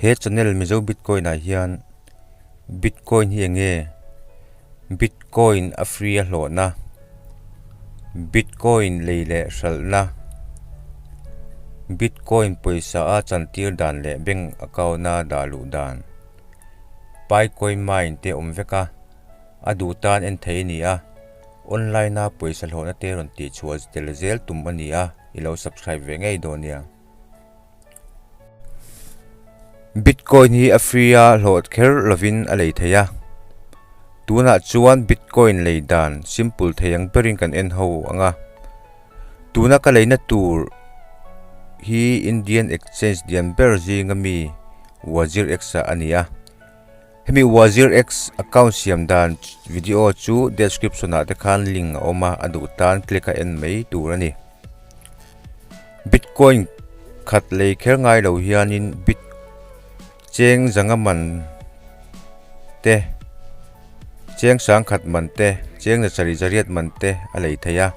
He channel Mizo Bitcoin ah hian Bitcoin hi enge? Bitcoin a free a hlawhna, Bitcoin lei leh hralhna, Bitcoin pawisa a chantir dan leh bank account a dah luh dan, Picoin mine te awm vek a, a duh tan en thei a ni a, online a pawisa hlawhna te rawn tihchhuah tel zel tum a ni a, i lo subscribe ve ngei dawn nia. Bitcoin hi a free a hlawh kher lovin a lei thei a, tunah chuan bitcoin lei dan simple thei ang berin kan en ho ang a, tuna ka leina tur hi Indian exchange lian ber zinga mi WazirX ah a ni a, hemi WazirX account siam dan video chu description ah te khan link a awm a, a duh tan click a en mai tur a ni. Bitcoin khat lei kher ngai lo hianin bit cheng zanga man te cheng sang khat man te cheng za sarih zariat man te a lei thei a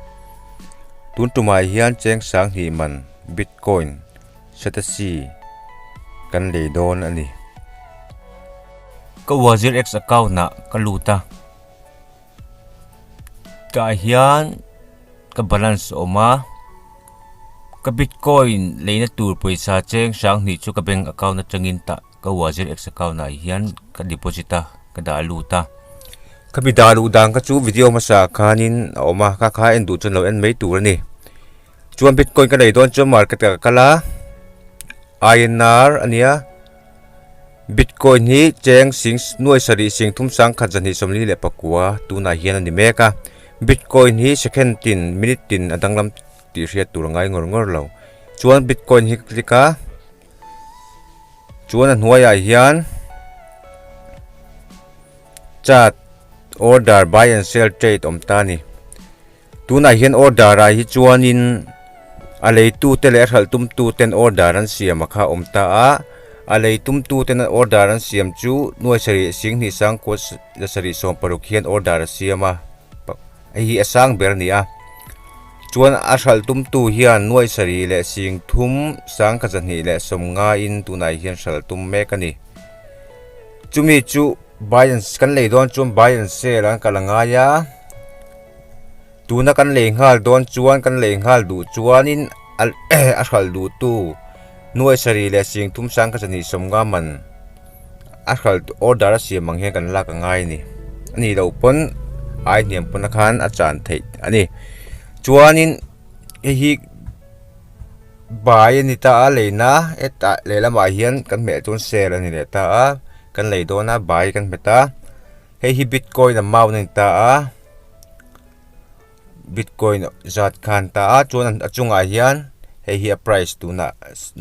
tun tumah hian cheng sang hnih man bitcoin satoshi kan lei dawn a ni. Ka WazirX account ah ka lut a. Tah hian ka balance a awm a ka bitcoin leina tur pawisa cheng hrang hnih chu ka bank account atangin tah ka wazirx account ah hian ka deposit a ka dah lut a khami dah luh dan kha chu video hmasa ah khanin a awm a kha kha en duh chuan lo en mai tur a ni chuan bitcoin ka lei dawn chuan market ah ka kal a I_N_R a nia. Bitcoin hi cheng sing nuai sarih sing thum sang khat zahnih 44 tunah hian a ni mek a, Bitcoin hi second tin minute tin a danglam tih hriat tur a ngai ngawr ngawr lo. Chuan Bitcoin hi ka click a, chuan a hnuaiah hian chat order buy and sell trade awm ta a ni. Tunah hian order ah hi chuanin a leitu te leh a hralh tum tu ten order an siam a kha a awm ta a, a lei tum tu ten order an siam chu nuai sarih singhnih sangkua la sarih sawm paruk hian order a siam a hei hi a sang ber a ni a chuan a hralh tum tu hian nuai sarih leh sing thum sangkhat zahnih leh sawm ngaiin tunah hian hralh tum mek a ni chumi chu buy and kan lei dawn chuan buy and sell an kal a ngai a. Tuna kan lei nghal dawn chuan kan lei nghal duh chuanin a a hralh duh tu nuai sarih leh sing thum sang kha zahnih sawmnga man a hralh order a siam ang hian kan lak a ngai a ni a nih loh pawn ai hniam pawn a khan a chan theih a ni chuanin hei hi bai a ni ta a leina hetah lehlamah hian kan hmeh chuan sale a ni leh ta a kan lei dawn a bai kan hmet a. Hei hi bitcoin amount a ni ta a bitcoin zat kha an ta a chuan a chungah hian hei hi a price tunah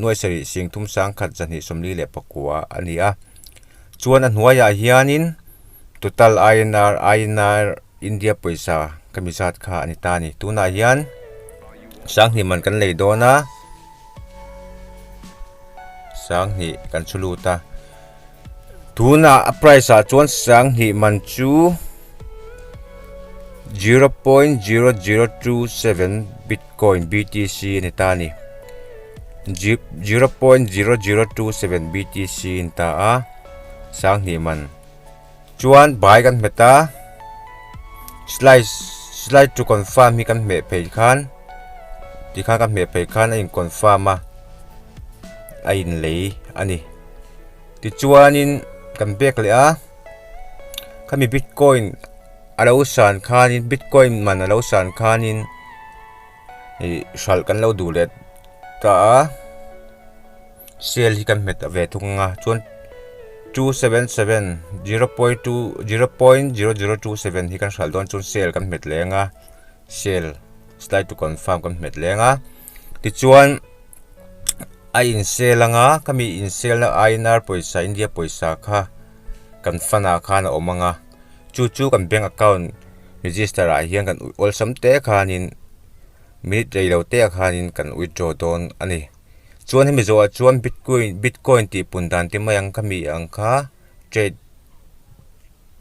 nuai sarih sing thum sang khat zahnih 44 a ni a chuan a hnuaiah hianin total I_N_R I_N_R India pawisa ka mi zat kha a ni ta a ni tunah hian sanghnih man kan lei dawn a sanghnih kan chhu lut a. Tunah a price ah chuan sanghnih man chu 0.0027 bitcoin BTC a ni ta a ni 0.0027 BTC a ni ta a sanghnih man chuan bai kan hmet a slice slide to confirm hi kan hmeh phei khan tikhan kan hmeh phei khan a in confirm a a inlei a ni. Tichuanin kan bek leh a, khami bitcoin a lo san khanin bitcoin man a lo san khanin ih hralh kan lo duh leh ta a, sale hi kan hmet ve thung ang a chuan 277 0.2 0.0027 hi kan hralh dawn chuan sale kan hmet leh ang a, sale slide to confirm kan hmet leh ang a tichuan. A insel anga khami inselna I_N_R pawisa India pawisa kha kan fund ah khan a awm anga chu chu kan bank account register ah hian kan awlsam te khanin minute rei lo te ah khanin kan withdraw dawn a ni chuan hemi zawhah chuan bitcoin bitcoin tih pun dan te mai ang khami ang kha trade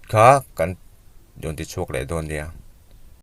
kha kan rawn ti chhuak leh dawn nia.